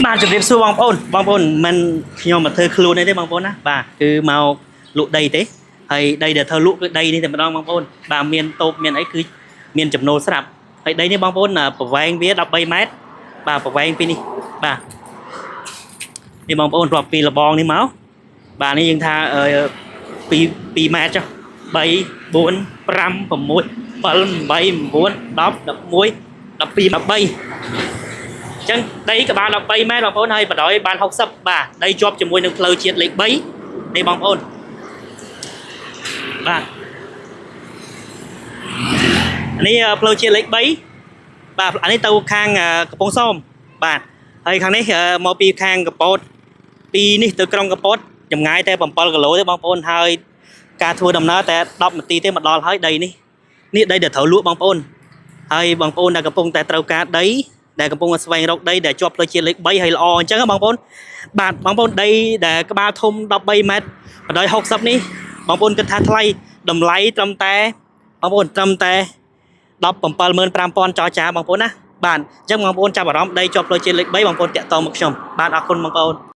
បាទជម្រាបសួរបងប្អូនបងប្អូនមិនខ្ញុំមកធ្វើខ្លួនទេបងប្អូនណាបាទគឺមកលក់ដីទេហើយដីដែលធ្វើលក់គឺដីនេះតែម្ដងបងប្អូនបាទមានតូបមានអីគឺមានចំណូលស្រាប់ហើយដីនេះបងប្អូនប្រវែងវា13ម៉ែត្របាទប្រវែងពីនេះបាទនេះបងប្អូនរាប់ពីលបងនេះមកបាទនេះយើងថាអឺ2 2ម៉ែត្រចុះ3 4 5 6 7 8 9 10 11 12 13 ចឹងដីក្បាល13ម៉ែត្របងប្អូនហើយបដ ாய் បាន60បាទដីជាប់ជាមួយនឹងផ្លូវជាតិលេខ3នេះបងប្អូនបាទនេះផ្លូវជាតិលេខ3បាទអានេះទៅខាងកំពង់សោមបាទហើយខាងនេះមកពីខាងកពតពីនេះទៅក្រុងកពតចម្ងាយតែ7គីឡូទេបងប្អូនហើយការធ្វើដំណើរតែ10នាទីទេមកដល់ហើយដីនេះនេះដីដែលត្រូវលក់បងប្អូនហើយបងប្អូនដែលកំពុងតែត្រូវការដីដែលកំពុងស្វែងរកដីដែលជាប់ផ្លូវជាតិលេខ3ហើយល្អអញ្ចឹងបងប្អូនបាទបងប្អូនដីដែលក្បាលធំ13ម៉ែត្របដ60នេះបងប្អូនគិតថាថ្លៃតម្លៃត្រឹមតែបងប្អូនត្រឹមតែ175,000ចរចាបងប្អូនណាបាទអញ្ចឹងបងប្អូនចាប់អារម្មណ៍ដីជាប់ផ្លូវជាតិលេខ3បងប្អូនតាក់ទងមកខ្ញុំបាទអរគុណបងប្អូន។